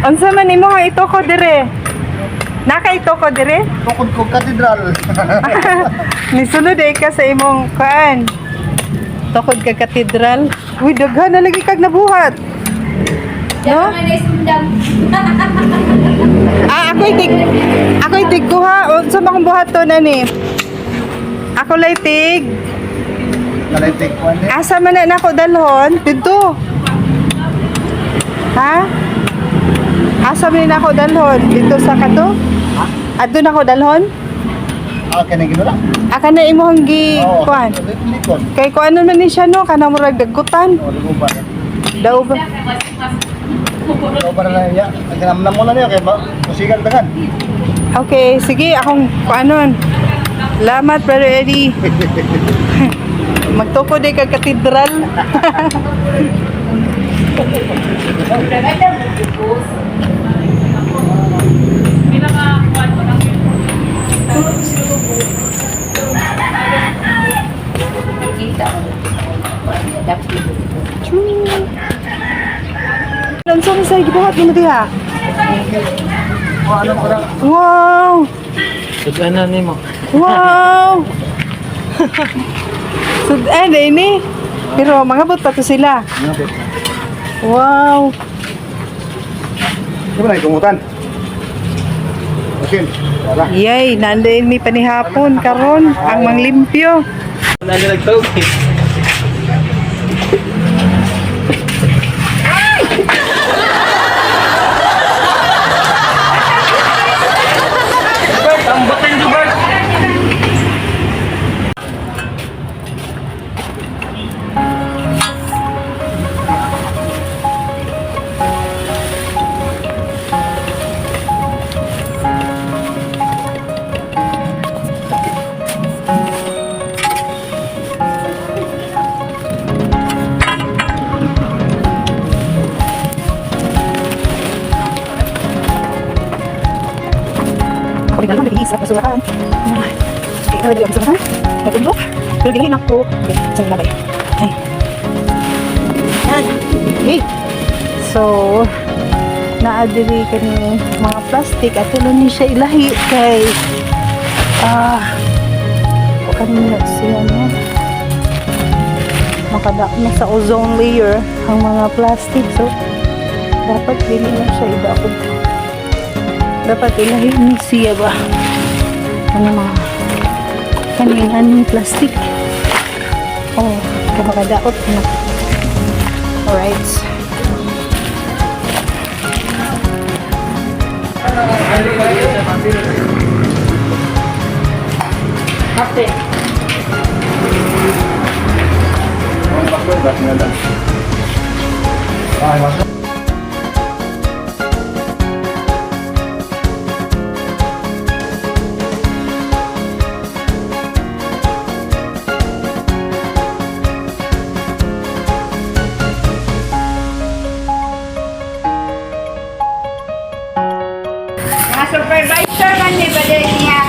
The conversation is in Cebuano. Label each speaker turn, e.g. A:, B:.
A: Unsa man imo nga itoko dire? Naka itoko dire?
B: Tukod ko katedral.
A: Nisulod ay ka sa imong kuan. Tukod ka katedral. Uy, daghan na lagi kag nabuhat. No? Ah, ako'y tig kuha. Unsa man kong buhaton ani? Ako lay tig.
B: Nalaitik ko ani.
A: Asa man na nako dalhon? Didto. Ha? Asa man na nako dalhon? Dito sa kato? Adto nako dalhon?
B: Ah, kani ginula.
A: Aka na imong gi kuan.
B: Likod.
A: Kay kuan man ni siya, no, kanang murag dagkutan.
B: Oh, lugo ba?
A: Daw ba?
B: Lugo ba na niya? Ang kanam mo na niya kay ba? Musigan tagan.
A: Okay, sige, akong kuanon. Lamat, Brother Eddie. Magtukod ay kag katedral. Unsa man sa gibuhat nimo diha?
B: Ano ko na?
A: Wow!
C: Sud-anan nimo.
A: Wow! Sud-an eh, ni. Pero mangabot pa to sila. Wow!
B: Di ba na ikumutan? Okay. Wala.
A: Yay, nandiin mi panihapon karon ang manglimpyo.
C: Wala na nagtawag. Bert, ang batin do Bert.
A: Ako rin alam, nag-iisa, basurahan. Okay, nawala yung basurahan. Nagundok. Pero ginahin ako. Okay, saan labay? Ay. Yan. Okay. So, naadiri kani mga plastic at tulo ni siya ilahi kay o kanina siya, no, makadak na sa ozone layer ang mga plastic, so dapat dili na siya idakop, dapat ilahi ni siya ba ano mga kaning anong plastic. Oh, kaya makadaot na. Alright.
B: Ay, mas.
D: Mga supervisor man ni ba niya?